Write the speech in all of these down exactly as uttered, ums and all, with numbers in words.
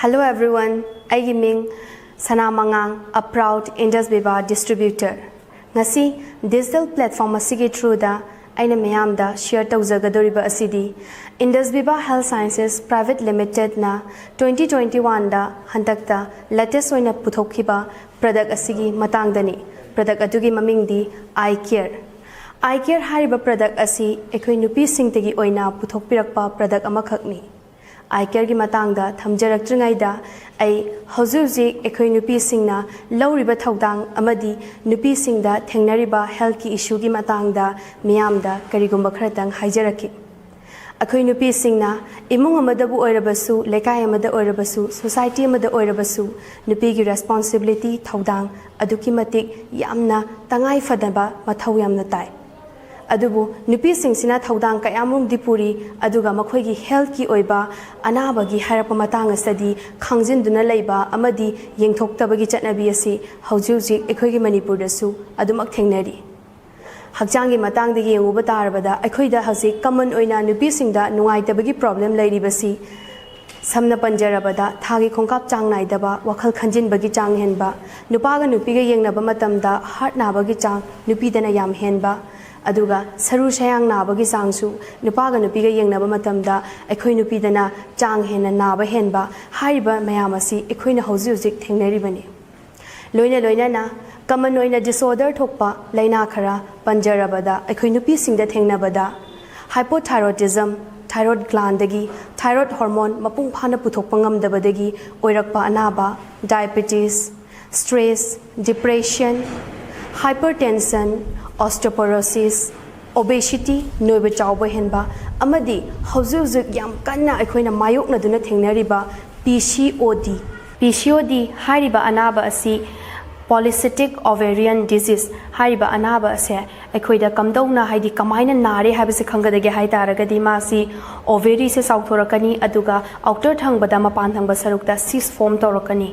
Hello everyone, ꯑꯩꯒꯤ ꯃꯤꯡ ꯁꯅꯥ ꯃꯉꯥꯡ, a proud Indus Viva distributor꯫ ꯉꯁꯤ digital platform ꯑꯁꯤꯒꯤ through ꯗ ꯑꯩꯅ ꯃꯤꯌꯥꯝꯗ share ꯇꯧꯖꯒꯗꯧꯔꯤꯕ ꯑꯁꯤꯗꯤ Indus Viva Health Sciences Private Limited ꯅ twenty twenty one ꯗ ꯍꯟꯗꯛꯇ latest ꯑꯣꯏꯅ ꯄꯨꯊꯣꯛꯈꯤꯕ product ꯑꯁꯤꯒꯤ ꯃꯇꯥꯡꯗꯅꯤ꯫ Product ꯑꯗꯨꯒꯤ ꯃꯃꯤꯡꯗꯤ Eye Care꯫ Eye Care ꯍꯥꯏꯔꯤꯕ product ꯑꯁꯤ ꯑꯩꯈꯣꯏ ꯅꯨꯄꯤꯁꯤꯡꯇꯒꯤ ꯑꯣꯏꯅ ꯄꯨꯊꯣꯛꯄꯤꯔꯛꯄ product ꯑꯃꯈꯛꯅꯤ꯫ Eye Care ꯒꯤ ꯃꯇꯥꯡꯗ ꯊꯝꯖꯔꯛꯇ꯭ꯔꯤꯉꯩꯗ ꯑꯩ ꯍꯧꯖꯤꯛ ꯍꯧꯖꯤꯛ ꯑꯩꯈꯣꯏ ꯅꯨꯄꯤꯁꯤꯡꯅ ꯂꯧꯔꯤꯕ ꯊꯧꯗꯥꯡ ꯑꯃꯗꯤ ꯅꯨꯄꯤꯁꯤꯡꯗ ꯊꯦꯡꯅꯔꯤꯕ health ꯀꯤ issue ꯒꯤ ꯃꯇꯥꯡꯗ ꯃꯤꯌꯥꯝꯗ ꯀꯔꯤꯒꯨꯝꯕ ꯈꯔꯇꯪ ꯍꯥꯏꯖꯔꯛꯈꯤ꯫ ꯑꯩꯈꯣꯏ ꯅꯨꯄꯤꯁꯤꯡꯅ ꯏꯃꯨꯡ ꯑꯃꯗꯕꯨ ꯑꯣꯏꯔꯕꯁꯨ, ꯂꯩꯀꯥꯏ ꯑꯃꯗ ꯑꯣꯏꯔꯕꯁꯨ, society ꯑꯃꯗ ꯑꯣꯏꯔꯕꯁꯨ ꯅꯨꯄꯤꯒꯤ responsibility, ꯊꯧꯗꯥꯡ ꯑꯗꯨꯛꯀꯤ ꯃꯇꯤꯛ ꯌꯥꯝꯅ ꯇꯉꯥꯏ ꯐꯗꯕ ꯃꯊꯧ ꯌꯥꯝꯅ ꯇꯥꯏ꯫ ꯑꯗꯨꯕꯨ ꯅꯨꯄꯤꯁꯤꯡꯁꯤꯅ ꯊꯧꯗꯥꯡ ꯀꯌꯥꯃꯔꯨꯝꯗꯤ ꯄꯨꯔꯤ, ꯑꯗꯨꯒ ꯃꯈꯣꯏꯒꯤ health ꯀꯤ ꯑꯣꯏꯕ ꯑꯅꯥꯕꯒꯤ ꯍꯥꯏꯔꯛꯄ ꯃꯇꯥꯡ ꯑꯁꯤꯗꯤ ꯈꯪꯖꯤꯟꯗꯨꯅ ꯂꯩꯕ ꯑꯃꯗꯤ ꯌꯦꯡꯊꯣꯛꯇꯕꯒꯤ ꯆꯠꯅꯕꯤ ꯑꯁꯤ ꯍꯧꯖꯤꯛ ꯍꯧꯖꯤꯛ ꯑꯩꯈꯣꯏꯒꯤ ꯃꯅꯤꯄꯨꯔꯗꯁꯨ ꯑꯗꯨꯃꯛ ꯊꯦꯡꯅꯔꯤ꯫ ꯍꯛꯆꯥꯡꯒꯤ ꯃꯇꯥꯡꯗ ꯌꯦꯡꯉꯨꯕ ꯇꯥꯔꯕꯗ ꯑꯩꯈꯣꯏꯗ ꯍꯧꯖꯤꯛ common ꯑꯣꯏꯅ ꯅꯨꯄꯤꯁꯤꯡꯗ ꯅꯨꯡꯉꯥꯏꯇꯕꯒꯤ problem ꯂꯩꯔꯤꯕꯁꯤ ꯁꯝꯅ ꯄꯟꯖꯔꯕꯗ ꯊꯥꯒꯤ ꯈꯣꯡꯀꯥꯞ ꯆꯥꯡ ꯅꯥꯏꯗꯕ, ꯋꯥꯈꯜ ꯈꯟꯖꯤꯟꯕꯒꯤ ꯆꯥꯡ ꯍꯦꯟꯕ, ꯅꯨꯄꯥꯒ ꯅꯨꯄꯤꯒ ꯌꯦꯡꯅꯕ ꯃꯇꯝꯗ heart ꯅꯥꯕꯒꯤ ꯆꯥꯡ ꯅꯨꯄꯤꯗꯅ ꯌꯥꯝ ꯍꯦꯟꯕ, ꯑꯗꯨꯒ ꯁꯔꯨ ꯁꯌꯥꯡ ꯅꯥꯕꯒꯤ ꯆꯥꯡꯁꯨ ꯅꯨꯄꯥꯒ ꯅꯨꯄꯤꯒ ꯌꯦꯡꯅꯕ ꯃꯇꯝꯗ ꯑꯩꯈꯣꯏ ꯅꯨꯄꯤꯗꯅ ꯆꯥꯡ ꯍꯦꯟꯅ ꯅꯥꯕ ꯍꯦꯟꯕ, ꯍꯥꯏꯔꯤꯕ ꯃꯌꯥꯝ ꯑꯁꯤ ꯑꯩꯈꯣꯏꯅ ꯍꯧꯖꯤꯛ ꯍꯧꯖꯤꯛ ꯊꯦꯡꯅꯔꯤꯕꯅꯤ꯫ ꯂꯣꯏꯅ ꯂꯣꯏꯅꯅ common ꯑꯣꯏꯅ disorder ꯊꯣꯛꯄ ꯂꯥꯏꯅꯥ ꯈꯔ ꯄꯟꯖꯔꯕꯗ ꯑꯩꯈꯣꯏ ꯅꯨꯄꯤꯁꯤꯡꯗ ꯊꯦꯡꯅꯕꯗ hypothyroidism, thyroid gland ꯗꯒꯤ thyroid hormone ꯃꯄꯨꯡ ꯐꯥꯅ ꯄꯨꯊꯣꯛꯄ ꯉꯝꯗꯕꯗꯒꯤ ꯑꯣꯏꯔꯛꯄ ꯑꯅꯥꯕ, diabetes, stress, depression, hypertension, osteoporosis, obesity, ꯅꯣꯏꯕ ꯆꯥꯎꯕ ꯍꯦꯟꯕ, ꯑꯃꯗꯤ ꯍꯧꯖꯤꯛ ꯍꯧꯖꯤꯛ ꯌꯥꯝ ꯀꯟꯅ ꯑꯩꯈꯣꯏꯅ ꯃꯥꯌꯣꯛꯅꯗꯨꯅ ꯊꯦꯡꯅꯔꯤꯕ P C O D꯫ P C O D ꯍꯥꯏꯔꯤꯕ ꯑꯅꯥꯕ ꯑꯁꯤ polycystic ovarian disease ꯍꯥꯏꯔꯤꯕ ꯑꯅꯥꯕ ꯑꯁꯦ ꯑꯩꯈꯣꯏꯗ ꯀꯝꯗꯧꯅ, ꯍꯥꯏꯗꯤ ꯀꯃꯥꯏꯅ ꯅꯥꯔꯦ ꯍꯥꯏꯕꯁꯦ ꯈꯪꯒꯗꯒꯦ ꯍꯥꯏ ꯇꯥꯔꯒꯗꯤ ꯃꯥꯁꯤ ovary ꯁꯦ ꯆꯥꯎꯊꯣꯔꯛꯀꯅꯤ, ꯑꯗꯨꯒ outer ꯊꯪꯕꯗ, ꯃꯄꯥꯟ ꯊꯪꯕ ꯁꯔꯨꯛꯇ cyst form ꯇꯧꯔꯛꯀꯅꯤ꯫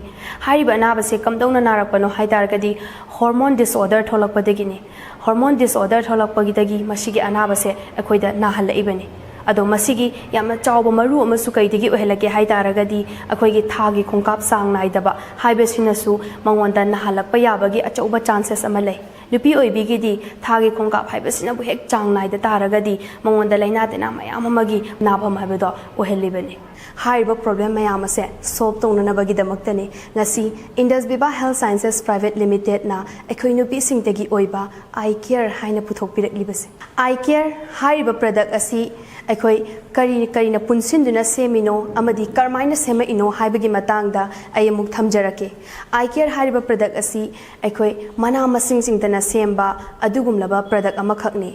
ꯍꯥꯏꯔꯤꯕ ꯑꯅꯥꯕꯁꯦ ꯀꯝꯗꯧꯅ ꯅꯥꯔꯛꯄꯅꯣ ꯍꯥꯏ ꯇꯥꯔꯒꯗꯤ hormone disorder ꯊꯣꯛꯂꯛꯄꯗꯒꯤꯅꯤ꯫ Hormone disorder ꯊꯣꯛꯂꯛꯄꯗꯒꯤ ꯃꯁꯤꯒꯤ ꯑꯅꯥꯕꯁꯦ ꯑꯩꯈꯣꯏꯗ ꯅꯥꯍꯜꯂꯛꯏꯕꯅꯤ꯫ ꯑꯗꯣ ꯃꯁꯤꯒꯤ ꯌꯥꯝꯅ ꯆꯥꯎꯕ ꯃꯔꯨ ꯑꯃꯁꯨ ꯀꯩꯗꯒꯤ ꯑꯣꯏꯍꯜꯂꯛꯀꯦ ꯍꯥꯏ ꯇꯥꯔꯒꯗꯤ, ꯑꯩꯈꯣꯏꯒꯤ ꯊꯥꯒꯤ ꯈꯣꯡꯀꯥꯞ ꯆꯥꯡ ꯅꯥꯏꯗꯕ ꯍꯥꯏꯕꯁꯤꯅꯁꯨ ꯃꯉꯣꯟꯗ ꯅꯥꯍꯜꯂꯛꯄ ꯌꯥꯕꯒꯤ ꯑꯆꯧꯕ ꯆꯥꯟꯁꯦꯁ ꯑꯃ ꯂꯩ꯫ ꯅꯨꯄꯤ ꯑꯣꯏꯕꯤꯒꯤꯗꯤ ꯊꯥꯒꯤ ꯈꯣꯡꯀꯥꯞ ꯍꯥꯏꯕꯁꯤꯅꯕꯨ ꯍꯦꯛ ꯆꯥꯡ ꯅꯥꯏꯗ ꯇꯥꯔꯒꯗꯤ, ꯃꯉꯣꯟꯗ ꯂꯥꯏꯅꯥ ꯇꯤꯟꯅꯥ ꯃꯌꯥꯝ ꯑꯃꯒꯤ ꯅꯥꯐꯝ ꯍꯥꯏꯕꯗꯣ ꯑꯣꯏꯍꯜꯂꯤꯕꯅꯤ꯫ ꯍꯥꯏꯔꯤꯕ ꯄ꯭ꯔꯣꯕ꯭ꯂꯦꯝ ꯃꯌꯥꯝ ꯑꯁꯦ ꯁꯣꯜꯕ ꯇꯧꯅꯅꯕꯒꯤꯗꯃꯛꯇꯅꯤ ꯉꯁꯤ Indus Viva Health Sciences Private Limitedꯅ ꯑꯩꯈꯣꯏ ꯅꯨꯄꯤꯁꯤꯡꯗꯒꯤ ꯑꯣꯏꯕ ꯑꯥꯏ ꯀꯦꯌꯔ ꯍꯥꯏꯅ ꯄꯨꯊꯣꯛꯄꯤꯔꯛꯂꯤꯕꯁꯦ꯫ ꯑꯥꯏ ꯀꯦꯌꯔ ꯍꯥꯏꯔꯤꯕ ꯄ꯭ꯔꯗꯛ ꯑꯁꯤ ꯑꯩꯈꯣꯏ ꯀꯔꯤ ꯀꯔꯤꯅ ꯄꯨꯟꯁꯤꯟꯗꯨꯅ ꯁꯦꯝꯃꯤꯅꯣ ꯑꯃꯗꯤ ꯀꯔꯝꯍꯥꯏꯅ ꯁꯦꯝꯃꯛꯏꯅꯣ ꯍꯥꯏꯕꯒꯤ ꯃꯇꯥꯡꯗ ꯑꯩ ꯑꯃꯨꯛ ꯊꯝꯖꯔꯛꯀꯦ꯫ ꯑꯥꯏ ꯀꯦꯌꯔ ꯍꯥꯏꯔꯤꯕ ꯄ꯭ꯔꯗꯛ ꯑꯁꯤ ꯑꯩꯈꯣꯏ ꯃꯅꯥ ꯃꯁꯤꯡꯁꯤꯡꯗꯅ ꯁꯦꯝꯕ ꯑꯗꯨꯒꯨꯝꯂꯕ ꯄ꯭ꯔꯗꯛ ꯑꯃꯈꯛꯅꯤ꯫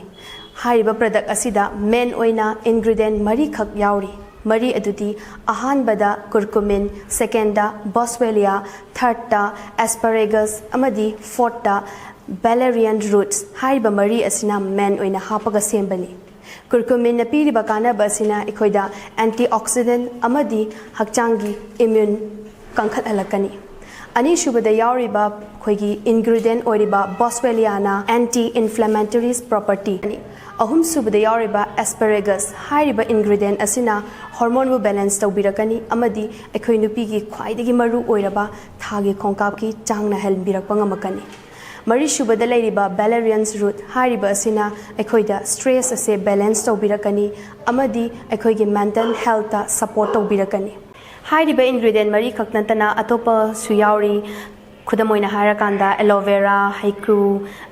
ꯍꯥꯏꯔꯤꯕ ꯄ꯭ꯔꯗꯛ ꯑꯁꯤꯗ ꯃꯦꯟ ꯑꯣꯏꯅ ꯏꯟꯒ꯭ꯔꯤꯗꯤꯌꯦꯟ ꯃꯔꯤꯈꯛ ꯌꯥꯎꯔꯤ꯫ ꯃꯔꯤ ꯑꯗꯨꯗꯤ, ꯑꯍꯥꯟꯕꯗ ꯀꯨꯔꯀꯨꯃꯤꯟ, ꯁꯦꯀꯦꯟꯗ ꯕꯣꯁꯋꯦꯂꯤꯌꯥ, ꯊꯥꯔꯗꯇ ꯑꯦꯁꯄꯔꯦꯒꯁ ꯑꯃꯗꯤ ꯐꯣꯔꯠꯇ ꯕꯦꯂꯦꯔꯤꯌꯟ ꯔꯨꯠꯁ꯫ ꯍꯥꯏꯔꯤꯕ ꯃꯔꯤ ꯑꯁꯤꯅ ꯃꯦꯟ ꯑꯣꯏꯅ ꯍꯥꯞꯄꯒ ꯁꯦꯝꯕꯅꯤ꯫ ꯀꯨꯔꯀꯨꯃꯤꯟꯅ ꯄꯤꯔꯤꯕ ꯀꯥꯟꯅꯕ ꯑꯁꯤꯅ ꯑꯩꯈꯣꯏꯗ ꯑꯦꯟꯇꯤ ꯑꯣꯛꯁꯤꯗꯦꯟ ꯑꯃꯗꯤ ꯍꯛꯆꯥꯡꯒꯤ ꯏꯃ꯭ꯌꯨꯟ ꯀꯟꯈꯠꯍꯜꯂꯛꯀꯅꯤ꯫ ꯑꯅꯤꯁꯨꯕꯗ ꯌꯥꯎꯔꯤꯕ ꯑꯩꯈꯣꯏꯒꯤ ꯏꯟꯒ꯭ꯔꯤꯗꯤꯌꯦꯟ ꯑꯣꯏꯔꯤꯕ ꯕꯣꯁꯋꯦꯂꯤꯌꯥꯅ ꯑꯦꯟꯇꯤ ꯏꯟꯐ꯭ꯂꯦꯃꯦꯇꯔꯤꯁ ꯄ꯭ꯔꯣꯄꯔꯇꯤ꯫ ꯑꯍꯨꯝꯁꯨꯕꯗ ꯌꯥꯎꯔꯤꯕ ꯑꯦꯁꯄꯔꯦꯒꯁ ꯍꯥꯏꯔꯤꯕ ꯏꯟꯒ꯭ꯔꯤꯗꯤꯌꯦꯟ ꯑꯁꯤꯅ ꯍꯣꯔꯃꯣꯟꯕꯨ ꯕꯦꯂꯦꯟꯁ ꯇꯧꯕꯤꯔꯛꯀꯅꯤ ꯑꯃꯗꯤ ꯑꯩꯈꯣꯏ ꯅꯨꯄꯤꯒꯤ ꯈ꯭ꯋꯥꯏꯗꯒꯤ ꯃꯔꯨ ꯑꯣꯏꯔꯕ ꯊꯥꯒꯤ ꯈꯣꯡꯀꯥꯞꯀꯤ ꯆꯥꯡ ꯅꯥꯏꯍꯟꯕꯤꯔꯛꯄ ꯉꯝꯃꯛꯀꯅꯤ꯫ ꯃꯔꯤꯁꯨꯕꯗ ꯂꯩꯔꯤꯕ ꯕꯦꯂꯦꯔꯤꯌꯟꯁ ꯔꯨꯠ ꯍꯥꯏꯔꯤꯕ ꯑꯁꯤꯅ ꯑꯩꯈꯣꯏꯗ ꯁ꯭ꯇ꯭ꯔꯦꯁ ꯑꯁꯦ ꯕꯦꯂꯦꯟꯁ ꯇꯧꯕꯤꯔꯛꯀꯅꯤ ꯑꯃꯗꯤ ꯑꯩꯈꯣꯏꯒꯤ ꯃꯦꯟꯇꯦꯜ ꯍꯦꯜꯠꯇ ꯁꯄꯣꯔꯠ ꯇꯧꯕꯤꯔꯛꯀꯅꯤ꯫ ꯍꯥꯏꯔꯤꯕ ꯏꯟꯒ꯭ꯔꯤꯗꯤꯌꯦꯟ ꯃꯔꯤꯈꯛ ꯅꯠꯇꯅ ꯑꯇꯣꯞꯄꯁꯨ ꯌꯥꯎꯔꯤ꯫ ꯈꯨꯗꯝ ꯑꯣꯏꯅ ꯍꯥꯏꯔꯀꯥꯟꯗ, ꯑꯦꯂꯣꯚꯦꯔꯥ, ꯍꯩꯀ꯭ꯔꯨ,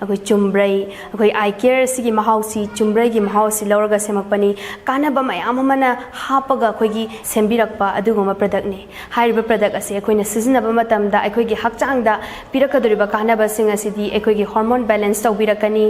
ꯑꯩꯈꯣꯏ ꯆꯨꯝꯕ꯭ꯔꯩ, ꯑꯩꯈꯣꯏ ꯑꯥꯏ ꯀꯦꯌꯔ ꯑꯁꯤꯒꯤ ꯃꯍꯥꯎꯁꯤ, ꯆꯨꯝꯕ꯭ꯔꯩꯒꯤ ꯃꯍꯥꯎꯁꯤ ꯂꯧꯔꯒ ꯁꯦꯝꯃꯛꯄꯅꯤ꯫ ꯀꯥꯟꯅꯕ ꯃꯌꯥꯝ ꯑꯃꯅ ꯍꯥꯞꯄꯒ ꯑꯩꯈꯣꯏꯒꯤ ꯁꯦꯝꯕꯤꯔꯛꯄ ꯑꯗꯨꯒꯨꯝꯕ ꯄ꯭ꯔꯗꯛꯅꯤ꯫ ꯍꯥꯏꯔꯤꯕ ꯄ꯭ꯔꯗꯛ ꯑꯁꯤ ꯑꯩꯈꯣꯏꯅ ꯁꯤꯖꯤꯟꯅꯕ ꯃꯇꯝꯗ ꯑꯩꯈꯣꯏꯒꯤ ꯍꯛꯆꯥꯡꯗ ꯄꯤꯔꯛꯀꯗꯧꯔꯤꯕ ꯀꯥꯟꯅꯕꯁꯤꯡ ꯑꯁꯤꯗꯤ ꯑꯩꯈꯣꯏꯒꯤ ꯍꯣꯔꯃꯣꯟ ꯕꯦꯂꯦꯟꯁ ꯇꯧꯕꯤꯔꯛꯀꯅꯤ,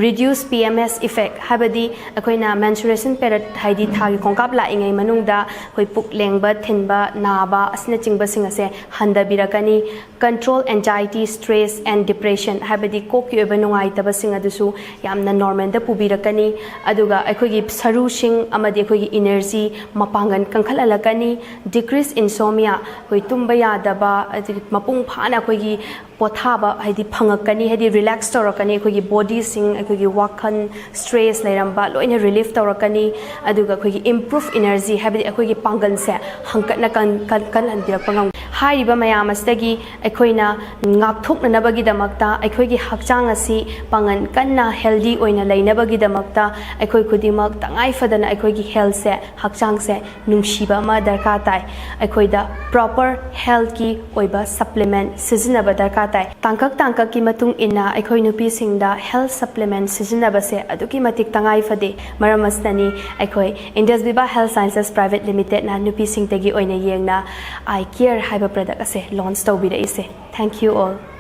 reduce P M S effect, ꯍꯥꯏꯕꯗꯤ ꯑꯩꯈꯣꯏꯅ ꯃꯦꯟꯁꯨꯔꯦꯁꯟ ꯄꯦꯔꯠ, ꯍꯥꯏꯗꯤ ꯊꯥꯒꯤ ꯈꯣꯡꯀꯥꯞ ꯂꯥꯛꯏꯉꯩ ꯃꯅꯨꯡꯗ ꯑꯩꯈꯣꯏ ꯄꯨꯛ ꯂꯦꯡꯕ, ꯊꯤꯟꯕ, ꯅꯥꯕ ꯑꯁꯤꯅꯆꯤꯡꯕꯁꯤꯡ ꯑꯁꯦ ꯍꯟꯊꯕꯤꯔꯛꯀꯅꯤ꯫ Control anxiety, stress and depression, ꯍꯥꯏꯕꯗꯤ ꯀꯣꯛꯀꯤ ꯑꯣꯏꯕ ꯅꯨꯡꯉꯥꯏꯇꯕꯁꯤꯡ ꯑꯗꯨꯁꯨ ꯌꯥꯝꯅ ꯅꯣꯔꯃꯦꯜꯗ ꯄꯨꯕꯤꯔꯛꯀꯅꯤ꯫ ꯑꯗꯨꯒ ꯑꯩꯈꯣꯏꯒꯤ ꯁꯔꯨꯁꯤꯡ ꯑꯃꯗꯤ ꯑꯩꯈꯣꯏꯒꯤ ꯏꯅꯔꯖꯤ ꯃꯄꯥꯡꯒꯜ ꯀꯟꯈꯠꯍꯜꯂꯛꯀꯅꯤ꯫ Decrease insomnia, ꯑꯩꯈꯣꯏ ꯇꯨꯝꯕ ꯌꯥꯗꯕ, ꯑꯗꯒꯤ ꯃꯄꯨꯡ ꯐꯥꯅ ꯑꯩꯈꯣꯏꯒꯤ ꯄꯣꯊꯥꯕ ꯍꯥꯏꯗꯤ ꯐꯪꯉꯛꯀꯅꯤ, ꯍꯥꯏꯗꯤ ꯔꯤꯂꯦꯛꯁ ꯇꯧꯔꯛꯀꯅꯤ꯫ ꯑꯩꯈꯣꯏꯒꯤ ꯕꯣꯗꯤꯁꯤꯡ, ꯑꯩꯈꯣꯏꯒꯤ ꯋꯥꯈꯜ ꯁ꯭ꯇ꯭ꯔꯦꯁ ꯂꯩꯔꯝꯕ ꯂꯣꯏꯅ ꯔꯤꯂꯤꯐ ꯇꯧꯔꯛꯀꯅꯤ꯫ ꯑꯗꯨꯒ ꯑꯩꯈꯣꯏꯒꯤ ꯏꯝꯄ꯭ꯔꯨꯐ ꯏꯅꯔꯖꯤ, ꯍꯥꯏꯕꯗꯤ ꯑꯩꯈꯣꯏꯒꯤ ꯄꯥꯡꯒꯜꯁꯦ ꯍꯪꯀꯠꯅ ꯀꯟ- ꯀꯟ- ꯀꯟꯍꯟꯕꯤꯔꯛꯄ ꯉꯝꯒꯅꯤ꯫ ꯍꯥꯏꯔꯤꯕ ꯃꯌꯥꯝ ꯑꯁꯤꯗꯒꯤ ꯑꯩꯈꯣꯏꯅ ꯉꯥꯛꯊꯣꯛꯅꯅꯕꯒꯤꯗꯃꯛꯇ, ꯑꯩꯈꯣꯏꯒꯤ ꯍꯛꯆꯥꯡ ꯑꯁꯤ ꯄꯥꯡꯒꯜ ꯀꯟꯅ ꯍꯦꯜꯗꯤ ꯑꯣꯏꯅ ꯂꯩꯅꯕꯒꯤꯗꯃꯛꯇ, ꯑꯩꯈꯣꯏ ꯈꯨꯗꯤꯡꯃꯛ ꯇꯉꯥꯏ ꯐꯗꯅ ꯑꯩꯈꯣꯏꯒꯤ ꯍꯦꯜꯊꯁꯦ, ꯍꯛꯆꯥꯡꯁꯦ ꯅꯨꯡꯁꯤꯕ ꯑꯃ ꯗꯔꯀꯥꯔ ꯇꯥꯏ꯫ ꯑꯩꯈꯣꯏꯗ ꯄ꯭ꯔꯣꯄꯔ ꯍꯦꯜꯊꯀꯤ ꯑꯣꯏꯕ ꯁꯄ꯭ꯂꯤꯃꯦꯟ ꯁꯤꯖꯤꯟꯅꯕ ꯗꯔꯀꯥꯔ ꯇꯥꯏ꯫ ꯇꯥꯡꯀꯛ ꯇꯥꯡꯀꯛꯀꯤ ꯃꯇꯨꯡ ꯏꯟꯅ ꯑꯩꯈꯣꯏ ꯅꯨꯄꯤꯁꯤꯡꯗ ꯍꯦꯜꯊ ꯁꯄ꯭ꯂꯤꯃꯦꯟ ꯁꯤꯖꯤꯟꯅꯕꯁꯦ ꯑꯗꯨꯛꯀꯤ ꯃꯇꯤꯛ ꯇꯉꯥꯏ ꯐꯗꯦ꯫ ꯃꯔꯝ ꯑꯁꯤꯅꯅꯤ ꯑꯩꯈꯣꯏ Indus Viva Health Sciences Private Limitedꯅ ꯅꯨꯄꯤꯁꯤꯡꯗꯒꯤ ꯑꯣꯏꯅ ꯌꯦꯡꯅ ꯑꯥꯏ ꯀꯦꯌꯔ ꯍꯥꯏꯕ ꯄ꯭ꯔꯗꯛ ꯑꯁꯦ ꯂꯣꯟꯆ ꯇꯧꯕꯤꯔꯛꯏꯁꯦ꯫ Thank you all.